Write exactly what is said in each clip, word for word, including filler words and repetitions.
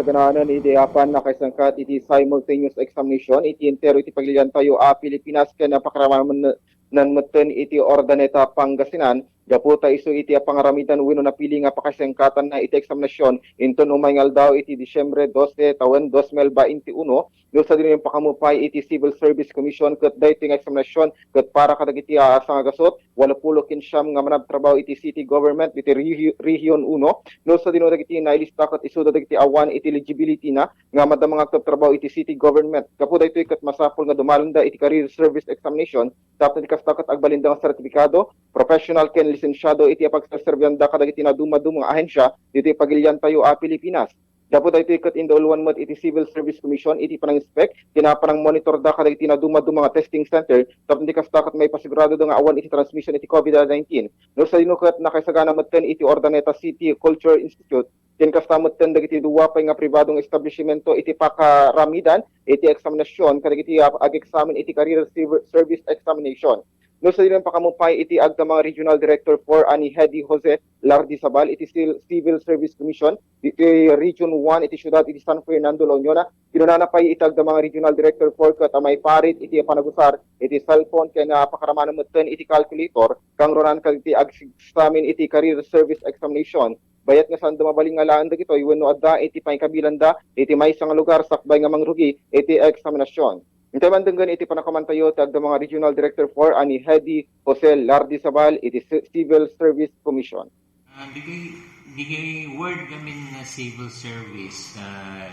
Sagananen idi apan nakaisangkat iti simultaneous examination iti entero iti pagiliantayo a Pilipinas ken napakaraman nan metten iti Urdaneta, Pangasinan, gapu ta isu iti pangaramidan wenno napili nga pakaisangkatanna iti eksaminasyon inton umay nga aldaw iti Disyembre dose, tawen dos mil bainte uno, no sadino pakaammo pay iti Civil Service Commission ket daytoy nga eksaminasyon ket para kadagiti, ah, sangagasut, walo pulo ken siam nga managtrabaho iti city government iti rehi-, Region uno, no sadino dagiti nailista ket isuda dagiti awan iti eligibility na nga madama nga agtrabaho iti city government. Gapu daytoy ket masapul nga dumalenda iti career service examination tapno iti kasta ket agbalinda nga sertifikado, professional ken lisensiado iti pagserserbianda kadagiti nadumaduma nga ahensya ditoy pagiliantayo a Pilipinas. Gapu daytoy ket indauluan met iti Civil Service Commission iti panang-inspect ken panangmonitorda kadagiti nadumaduma nga testing center tapno iti kasta ket maipasigurado nga awan iti transmission iti covid nineteen. No sadino ket nakaisagana metten iti Urdaneta City Culture Institute ken kasta metten dagiti dua pay nga pribado nga establishmento iti pakaramidan iti eksaminasyon kadagiti ag-eksamen iti career serv-, service examination. No sadino pakaammo pay iti agdama nga Regional Director four a ni Hedy Jose Lardizabal iti Sil-, Civil Service Commission iti Region one iti siudad iti San Fernando, La Union, kinunana pay iti agdama nga Regional Director four ket a maiparit iti panagusar iti cellphone ken, ah, pakaramana metten iti calculator, kangrunan kadagiti ag-examine iti career service examination. Bayat nga saanda mabalin nga alaen dagitoy wenno adda iti pangikabilanda iti maysa nga lugar sakbay nga mangrugi iti eksaminasyon. Intay man denggen iti panakamantayo ti agdama nga Regional Director four a ni Hedy Jose Lardizabal iti Si-, Civil Service Commission. Ah, digay, digay word gamin nga civil service, ah,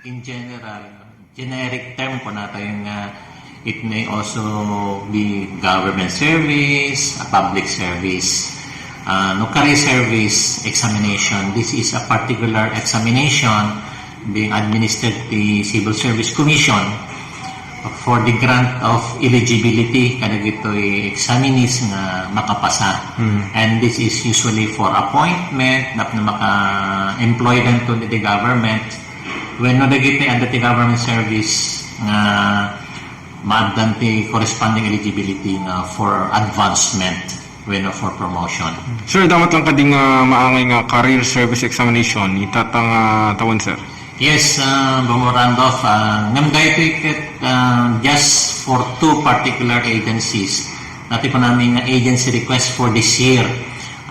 in general, generic term kunatayo nga it may also be government service, a public service, ah, no career service examination. This is a particular examination being administered the Civil Service Commission for the grant of eligibility kadagitoy examinees nga makapasa. Mm. And this is usually for appointment, tapno maka-employ danton iti government. Wenno dagiti adda ti government service nga maaddan ti corresponding eligibility nga for advancement wenno for promotion. Sir, adda met lang kadi nga maangay nga career service examination ita ta nga tawen, sir? Yes, uh, Bambo Randolph, uh, ngem daytoy ket, uh, just for two particular agencies. Daytoy kunami nga agency request for this year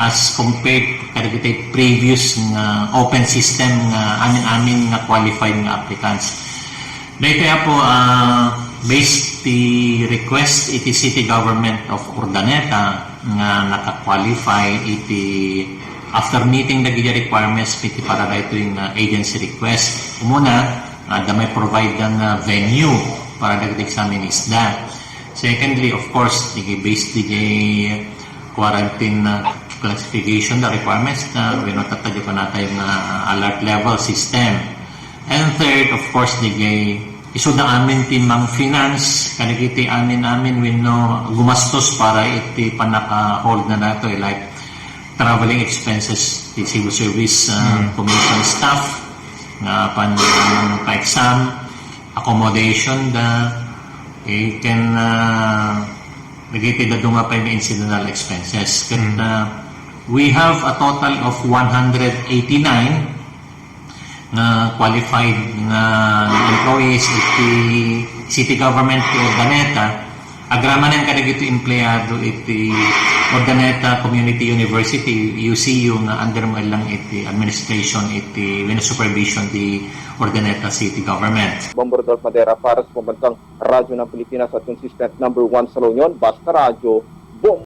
as compared kadagiti previous nga open system nga amin-amin nga qualified nga applicants. Daytoy, Apo, ah, based ti request iti City Government of Urdaneta nga naka-qualify iti after meeting dagiti requirements iti para daytoy nga agency request. Umuna, adda may provide nga venue para dagiti examinees da. Secondly, of course, digi based digi quarantine, ah, classification, the requirements na wenno tatta di pa natay nga alert level system. And third, of course, digi isuda amin ti mang-finance kadagiti amin-amin wenno gumastos para iti pannaka-hold na daytoy, like traveling expenses ti civil service, ah, Mm. commission staff nga pan, ah, pa-exam, accommodation da, eh, ken, ah, dagiti dadduma pay nga incidental expenses. Ket, Mm. ah, we have a total of one hundred eighty-nine nga qualified nga employees iti city government ti Urdaneta, agramanen kadagiti empleyado iti Urdaneta Community University, U C U, nga under mo lang iti administration iti wenno supervision ti Urdaneta City Government. Bombo Rodolph Madera para sa Pambansang Radyo ng Pilipinas at consistent number one sa La Union, Basta Radyo, Bombo!